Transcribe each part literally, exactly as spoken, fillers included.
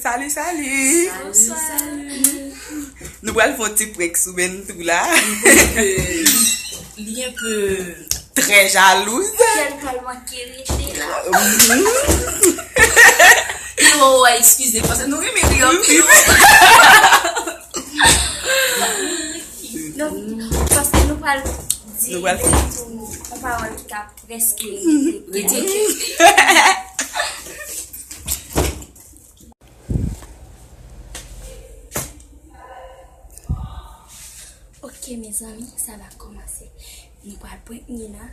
Salut, salut! Bonswa. Nou pral fè yon ti prank sou Mentou la. Li enpe trè jalouz. Kè l pral manke rete la. Yo, eskize, paske nou renmen ri anpil. Non, paske nou pral di Mentou yon pawòl ki ka prèske rete kè. Ok, mezanmi, sa va kòmanse. Nou pral prank Nina,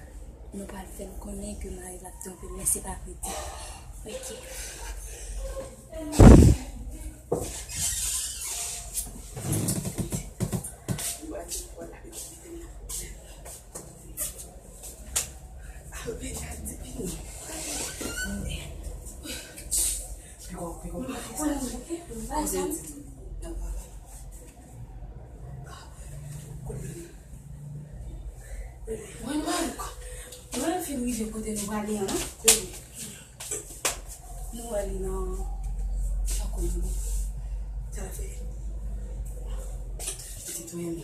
nou pral fè l konnen ke mari l ap twonpe l, men se pa vre di. Ok. Mwen, mwen, mwen fin rive kote nou prale an, non? Nou wè li nan chakon nou. Sa l ap fè? Li te touye m.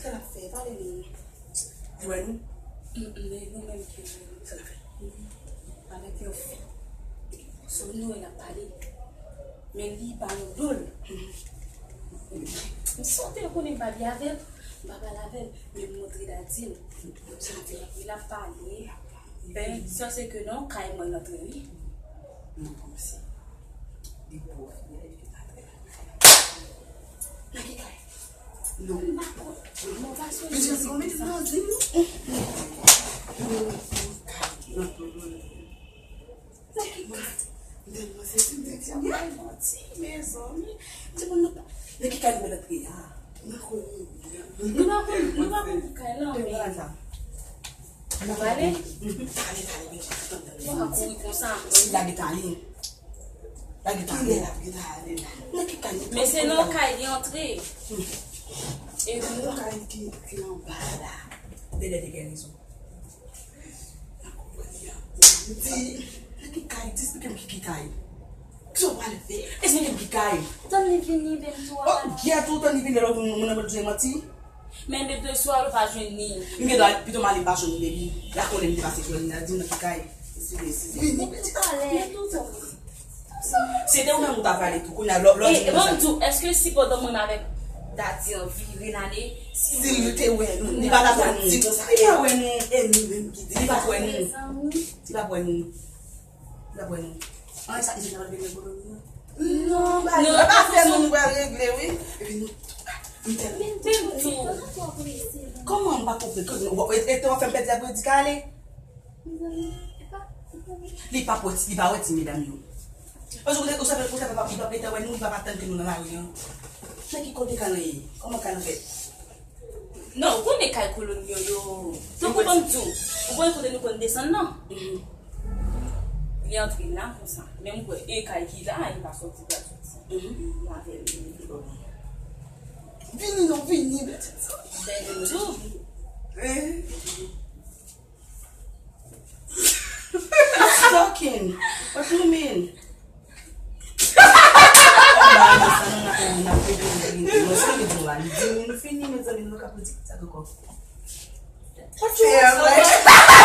Sa l ap fè? Pale nou. Li wè nou? Mm, mm, e nou menm ki wè nou. Sa l ap fè? Mm. Avèk yon fi. Sou nou wè l ap pale. Men li pa nan do l. M santi l konnen m pa byen avè l, m pa pale avè l, men m montre l a di l. Sa l ap fè? Li l ap pale. Ben, sa se ke nan kay mwen l antre, wi. Non, kòmsi. Li bò, li antre. Nan ki kay? Non. M pa konn. Mwen pa sonje. Mesye, si w mete nan di nou. Nan ki kay? Nan ki kay? M tèlman sezi, m te di, "Ay, manti, mezanmi." M di, "Bon, nou pa, nan ki kay nou mèt antre a?" Nou pa konn, nou pa konn kay lan, men. Nou prale? Prale, prale, men nou pa kouri konsa. Lage tale. Lage tale. Kilè l ap gen tale? Nan ki kay nou? Men se nan kay li antre. E nou kay ki, ki anba la. Dèdè te gen rezon. M di, nan ki kay? Di, esplike m ki, ki kay. Kisa w pral fè? Esplike m ki kay. Tann li vini, Mentou. Oh, gyèt ou, tann li vini, lè moun nan pral di manti. Men Mentou, sou al ou pa jwenn li. M gen dwa pito m ale m pa jwenn li, baby. La konnen m te pase jwenn li, la di m nan ki kay. Esplike, esplike. Vini, piti. Mentou, tann. Se te ou menm ou ta prale tou. Kounye a, lò, lò di nou sa. E, ban m di w, èske si pandan mwen avèk Daddy an vire n ale, si li te wè nou, li pa ta di konsa. Li pa wè nou. E nou menm ki di. Li pa t wè nou. Li pa t wè nou. Li pa t wè nou. An, sa ki se nan vin nan kolo nou. Non, ba, non, pa fè nou, nou pral regle, wi. Epi nou, nou tèlman. Men tou. Kòman m pa konprann? E, e, te w ap fè m pèdi apredi kale? Li p ap wè ti, li pa wè ti medam yo. Paske ou te, ou sa fè, ou sa fè pa, li p ap gentan wè nou, li p ap atann ke nou nan lari an. Nan ki kote kay lan ye? Kòman kay lan fèt? Non, ou konnen kay kolon yo, yo. Tankou ban m di w, ou konnen kote nou konn desann nan? Mhm. Li antre la konsa. Men m kwè e kay ki la, li pa sòti, pa sòti. Mhm. L avè l. Vini non, vini, bèl ti sa. Bèl tou. Eh. Talking. What you mean? Ba, sa nou nan fè, nan fè, nou sa li di la, li di, nou fini, mezanmi, nou ka pou di sa ankò. What you want?